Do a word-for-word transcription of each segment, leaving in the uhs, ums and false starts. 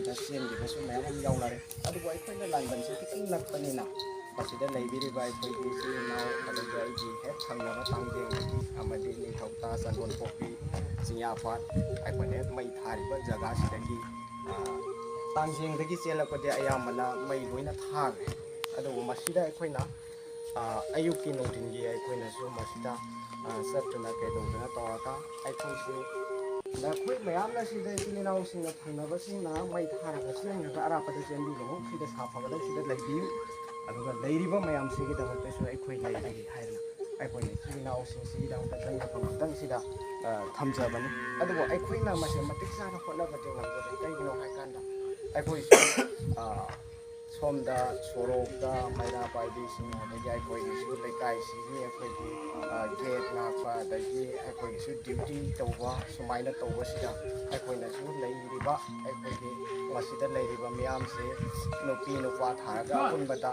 ꯆꯦꯟꯈꯤꯕꯁꯨ ꯃꯌꯥꯝ ꯑꯃ ꯌꯥꯎꯅꯔꯦ꯫ ꯑꯗꯨꯕꯨ ꯑꯩꯈꯣꯏꯅ ꯂꯥꯟꯕꯟꯁꯤ ꯈꯤꯇꯪ ꯅꯛꯄꯅꯤꯅ, ꯃꯁꯤꯗ ꯂꯩꯕꯤꯔꯤꯕ ꯑꯩꯈꯣꯏꯒꯤ ꯏꯆꯤꯜ ꯏꯅꯥꯎ, ꯑꯗꯒꯤ ꯑꯩꯒꯤ ꯍꯦꯛ ꯊꯪꯅꯕ ꯇꯥꯡꯖꯦꯡꯗꯒꯤ ꯑꯃꯗꯤ ꯅꯤꯡꯊꯧꯇꯥ ꯆꯟꯗꯣꯟꯄꯣꯛꯄꯤ ꯆꯤꯡꯌꯥꯄꯥꯠ, ꯑꯩꯈꯣꯏꯅ ꯍꯦꯛ ꯃꯩ ꯊꯥꯔꯤꯕ ꯖꯒꯥꯁꯤꯗꯒꯤ, ꯑ, ꯇꯥꯡꯖꯦꯡꯗꯒꯤ ꯆꯦꯜꯂꯛꯄꯗꯤ ꯑꯌꯥꯝꯕꯅ ꯃꯩ ꯂꯣꯏꯅ ꯊꯥꯈ꯭ꯔꯦ꯫ ꯑꯗꯨꯕꯨ ꯃꯁꯤꯗ ꯑꯩꯈꯣꯏꯅ, ꯑ, ꯑꯌꯨꯛꯀꯤ ꯅꯨꯡꯊꯤꯟꯒꯤ ꯑꯩꯈꯣꯏꯅꯁꯨ ꯃꯁꯤꯗ, ꯑ, ꯆꯠꯇꯨꯅ ꯀꯩꯗꯧꯗꯅ ꯇꯧꯔꯒ ꯑꯩꯈꯣꯏꯁꯨ, ꯅꯈꯣꯏ ꯃꯌꯥꯝꯅ ꯁꯤꯗ ꯏꯆꯤꯜ ꯏꯅꯥꯎꯁꯤꯡꯅ ꯊꯪꯅꯕꯁꯤꯡꯅ ꯃꯩ ꯊꯥꯔꯒ ꯆꯦꯟꯈ꯭ꯔꯒ ꯑꯔꯥꯞꯄꯗ ꯆꯦꯟꯕꯤꯒꯅꯨ, ꯁꯤꯗ ꯁꯥꯐꯕꯗ ꯁꯤꯗ ꯂꯩꯕꯤꯌꯨ꯫ ꯑꯗꯨꯒ ꯂꯩꯔꯤꯕ ꯃꯌꯥꯝꯁꯤꯒꯤꯗꯃꯛꯇꯁꯨ ꯑꯩꯈꯣꯏ ꯂꯩꯔꯤ ꯍꯥꯏꯗꯅ ꯑꯩꯈꯣꯏꯅ ꯏꯆꯤꯜ ꯏꯅꯥꯎꯁꯤꯡꯁꯤꯒꯤꯗꯃꯛꯇ ꯆꯪꯖꯕ ꯉꯥꯛꯇꯪꯁꯤꯗ, ꯑ, ꯊꯝꯖꯕꯅꯤ꯫ ꯑꯗꯨꯕꯨ ꯑꯩꯈꯣꯏꯅ ꯃꯁꯦ ꯃꯇꯤꯛ ꯆꯥꯅ ꯍꯣꯠꯅꯕꯗꯤ ꯉꯝꯖꯗꯦ꯫ ꯀꯩꯒꯤꯅꯣ ꯍꯥꯏꯀꯥꯟꯗ ꯑꯩꯈꯣꯏꯁꯨ, ꯑ, ꯁꯣꯝꯗ ꯁꯣꯔꯣꯛꯇ ꯃꯩꯔꯥ ꯄꯥꯏꯕꯤꯁꯤꯡ, ꯑꯗꯒꯤ ꯑꯩꯈꯣꯏꯒꯤꯁꯨ ꯂꯩꯀꯥꯏꯁꯤꯒꯤ ꯑꯩꯈꯣꯏꯒꯤ, ꯑ, ꯒꯦꯠ ꯉꯥꯛꯄ, ꯑꯗꯒꯤ ꯑꯩꯈꯣꯏꯒꯤꯁꯨ ꯗ꯭ꯌꯨꯇꯤ ꯇꯧꯕ, ꯁꯨꯃꯥꯏꯅ ꯇꯧꯕꯁꯤꯗ ꯑꯩꯈꯣꯏꯅꯁꯨ ꯂꯩꯔꯤꯕ ꯑꯩꯈꯣꯏꯒꯤ ꯃꯁꯤꯗ ꯂꯩꯔꯤꯕ ꯃꯤꯌꯥꯝꯁꯦ ꯅꯨꯄꯤ ꯅꯨꯄꯥ ꯊꯥꯔꯒ ꯑꯄꯨꯟꯕꯗ,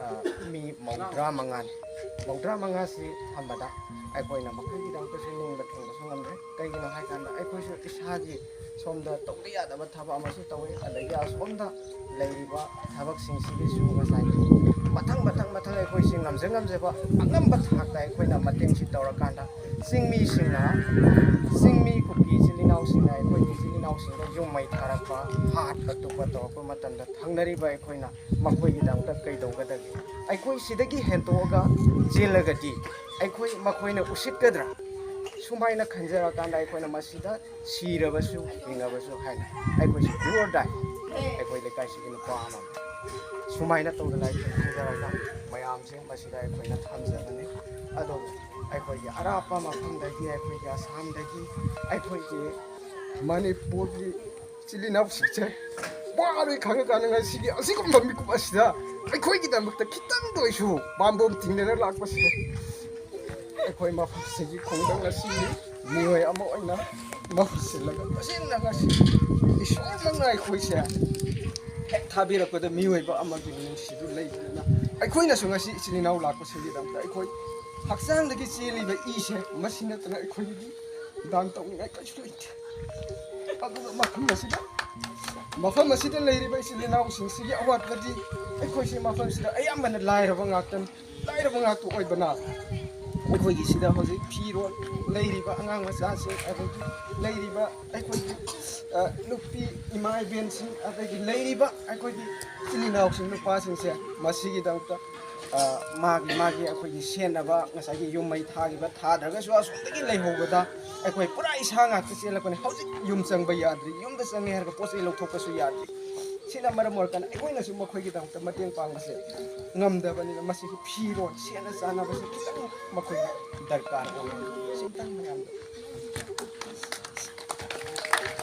ꯑ, ꯃꯤ ꯃꯧꯗ꯭ꯔꯥ ꯃꯉꯥꯅꯤ꯫ ꯃꯧꯗ꯭ꯔꯥ ꯃꯉꯥꯁꯤ ꯊꯝꯕꯗ ꯑꯩꯈꯣꯏꯅ ꯃꯈꯣꯏꯒꯤꯗꯃꯛꯇꯁꯨ ꯅꯤꯡꯕ ꯊꯨꯡꯕꯁꯨ ꯉꯝꯗ꯭ꯔꯦ꯫ ꯀꯩꯒꯤꯅꯣ ꯍꯥꯏꯀꯥꯟꯗ ꯑꯩꯈꯣꯏꯁꯨ ꯏꯁꯥꯒꯤ ꯁꯣꯝꯗ ꯇꯧꯗ ꯌꯥꯗꯕ ꯊꯕꯛ ꯑꯃꯁꯨ ꯇꯧꯏ, ꯑꯗꯒꯤ ꯑꯁꯣꯝꯗ ꯂꯩꯔꯤꯕ ꯊꯕꯛꯁꯤꯡꯁꯤꯒꯤꯁꯨ ꯉꯁꯥꯏꯒꯤ ꯃꯊꯪ ꯃꯊꯪ ꯃꯊꯪ ꯑꯩꯈꯣꯏꯁꯤ ꯉꯝꯖ ꯉꯝꯖꯕ ꯑꯉꯝꯕ ꯊꯥꯛꯇ ꯑꯩꯈꯣꯏꯅ ꯃꯇꯦꯡꯁꯤ ꯇꯧꯔꯀꯥꯟꯗ ꯆꯤꯡꯃꯤꯁꯤꯡꯅ, ꯆꯤꯡꯃꯤ ꯀꯨꯀꯤ ꯏꯆꯤꯜ ꯏꯅꯥꯎꯁꯤꯡꯅ ꯑꯩꯈꯣꯏꯒꯤ ꯏꯆꯤꯜ ꯏꯅꯥꯎꯁꯤꯡꯗ ꯌꯨꯝ ꯃꯩ ꯊꯥꯔꯛꯄ, ꯍꯥꯠꯄ ꯇꯨꯞꯄ ꯇꯧꯔꯛꯄ ꯃꯇꯝꯗ ꯊꯪꯅꯔꯤꯕ ꯑꯩꯈꯣꯏꯅ ꯃꯈꯣꯏꯒꯤꯗꯃꯛꯇ ꯀꯩꯗꯧꯒꯗꯒꯦ? ꯑꯩꯈꯣꯏ ꯁꯤꯗꯒꯤ ꯍꯦꯟꯇꯣꯛꯑꯒ ꯆꯦꯜꯂꯒꯗꯤ ꯑꯩꯈꯣꯏ ꯃꯈꯣꯏꯅ ꯎꯁꯤꯠꯀꯗ꯭ꯔꯥ? ꯁꯨꯃꯥꯏꯅ ꯈꯟꯖꯔꯀꯥꯟꯗ ꯑꯩꯈꯣꯏꯅ ꯃꯁꯤꯗ ꯁꯤꯔꯕꯁꯨ ꯍꯤꯡꯉꯕꯁꯨ ꯍꯥꯏꯅ ꯑꯩꯈꯣꯏꯁꯤ do or die, ꯑꯩꯈꯣꯏ ꯂꯩꯀꯥꯏꯁꯤꯒꯤ ꯅꯨꯄꯥ ꯑꯃ ꯁꯨꯃꯥꯏꯅ ꯇꯧꯗꯅ ꯑꯩꯈꯣꯏ ꯈꯟꯖꯔꯒ ꯃꯌꯥꯝꯁꯦ ꯃꯁꯤꯗ ꯑꯩꯈꯣꯏꯅ ꯊꯝꯖꯕꯅꯤ꯫ ꯑꯗꯨꯕꯨ ꯑꯩꯈꯣꯏꯒꯤ ꯑꯔꯥꯞꯄ ꯃꯐꯝꯗꯒꯤ, ꯑꯩꯈꯣꯏꯒꯤ ꯑꯁꯥꯝꯗꯒꯤ, ꯑꯩꯈꯣꯏꯒꯤ ꯃꯅꯤꯄꯨꯔꯒꯤ ꯏꯆꯤꯜ ꯏꯅꯥꯎꯁꯤꯡꯁꯦ ꯋꯥꯔꯦ ꯈꯪꯉꯀꯥꯟꯗ ꯉꯁꯤꯒꯤ ꯑꯁꯤꯒꯨꯝꯕ ꯃꯤꯀꯨꯞ ꯑꯁꯤꯗ ꯑꯩꯈꯣꯏꯒꯤꯗꯃꯛꯇ ꯈꯤꯇꯪꯗ ꯑꯣꯏꯁꯨ ꯄꯥꯝꯕꯣꯝ ꯇꯤꯡꯅꯅ ꯂꯥꯛꯄꯁꯦ, ꯑꯩꯈꯣꯏ ꯃꯐꯝꯁꯤꯒꯤ ꯈꯨꯡꯒꯪ ꯑꯁꯤꯒꯤ ꯃꯤꯑꯣꯏ ꯑꯃ ꯑꯣꯏꯅ ꯃꯍꯨꯠ ꯁꯤꯜꯂꯒ ꯇꯁꯦꯡꯅ ꯉꯁꯤ ꯏꯁꯣꯔꯅ ꯑꯩꯈꯣꯏꯁꯦ ꯍꯦꯛ ꯊꯥꯕꯤꯔꯛꯄꯗ ꯃꯤꯑꯣꯏꯕ ꯑꯃꯒꯤ ꯃꯤꯅꯨꯡꯁꯤꯗꯨ ꯂꯩꯕꯅꯤꯅ ꯑꯩꯈꯣꯏꯅꯁꯨ ꯉꯁꯤ ꯏꯆꯤꯜ ꯏꯅꯥꯎ ꯂꯥꯛꯄꯁꯤꯡꯒꯤꯗꯃꯛꯇ ꯑꯩꯈꯣꯏ ꯍꯛꯆꯥꯡꯗꯒꯤ ꯆꯦꯜꯂꯤꯕ ꯏꯁꯦ ꯃꯁꯤ ꯅꯠꯇꯅ ꯑꯩꯈꯣꯏꯒꯤꯗꯤ ꯗꯥꯟ ꯇꯧꯅꯤꯡꯉꯥꯏ ꯀꯔꯤꯁꯨ ꯂꯩꯇꯦ꯫ ꯑꯗꯨꯒ ꯃꯐꯝ ꯑꯁꯤꯗ ꯃꯐꯝ ꯑꯁꯤꯗ ꯂꯩꯔꯤꯕ ꯏꯆꯤꯜ ꯏꯅꯥꯎꯁꯤꯡꯁꯤꯒꯤ ꯑꯋꯥꯠꯄꯗꯤ ꯑꯩꯈꯣꯏꯁꯤ ꯃꯐꯝꯁꯤꯗ ꯑꯌꯥꯝꯕꯅ ꯂꯥꯏꯔꯕ ꯉꯥꯛꯇꯅꯤ꯫ ꯂꯥꯏꯔꯕ ꯉꯥꯛꯇ ꯑꯣꯏꯕꯅ ꯑꯩꯈꯣꯏꯒꯤ ꯁꯤꯗ ꯍꯧꯖꯤꯛ ꯐꯤꯔꯣꯜ ꯂꯩꯔꯤꯕ ꯑꯉꯥꯡ ꯃꯆꯥꯁꯤꯡ, ꯑꯗꯒꯤ ꯂꯩꯔꯤꯕ ꯑꯩꯈꯣꯏꯒꯤ, ꯑ, ꯅꯨꯄꯤ ꯏꯃꯥ ꯏꯕꯦꯟꯁꯤꯡ, ꯑꯗꯒꯤ ꯂꯩꯔꯤꯕ ꯑꯩꯈꯣꯏꯒꯤ ꯏꯆꯤꯜ ꯏꯅꯥꯎꯁꯤꯡ, ꯅꯨꯄꯥꯁꯤꯡꯁꯦ ꯃꯁꯤꯒꯤꯗꯃꯛꯇ, ꯑ, ꯃꯥꯒꯤ, ꯃꯥꯒꯤ ꯑꯩꯈꯣꯏꯒꯤ ꯁꯦꯟꯅꯕ, ꯉꯁꯥꯏꯒꯤ ꯌꯨꯝ ꯃꯩ ꯊꯥꯈꯤꯕ, ꯊꯥꯗ꯭ꯔꯒꯁꯨ ꯑꯁꯣꯝꯗꯒꯤ ꯂꯩꯍꯧꯕꯗ ꯑꯩꯈꯣꯏ ꯄꯨꯔꯥ ꯏꯁꯥ ꯉꯥꯛꯇ ꯆꯦꯜꯂꯛꯄꯅꯤ꯫ ꯍꯧꯖꯤꯛ ꯌꯨꯝ ꯆꯪꯕ ꯌꯥꯗ꯭ꯔꯤ, ꯌꯨꯝꯗ ꯆꯪꯉꯦ ꯍꯥꯏꯔꯒ ꯄꯣꯠ ꯆꯩ ꯂꯧꯊꯣꯛꯄꯁꯨ ꯌꯥꯗ꯭ꯔꯤ꯫ ꯁꯤꯅ ꯃꯔꯝ ꯑꯣꯏꯔꯀꯥꯟꯗ ꯑꯩꯈꯣꯏꯅꯁꯨ ꯃꯈꯣꯏꯒꯤꯗꯃꯛꯇ ꯃꯇꯦꯡ ꯄꯥꯡꯕꯁꯦ ꯉꯝꯗꯕꯅꯤꯅ, ꯃꯁꯤꯒꯤ ꯐꯤꯔꯣꯜ, ꯁꯦꯠꯅ ꯆꯥꯅꯕꯁꯦ ꯈꯤꯇꯪ ꯃꯈꯣꯏꯒꯤ ꯗꯔꯀꯥꯔ ꯑꯣꯏ꯫ ꯁꯤꯇꯪ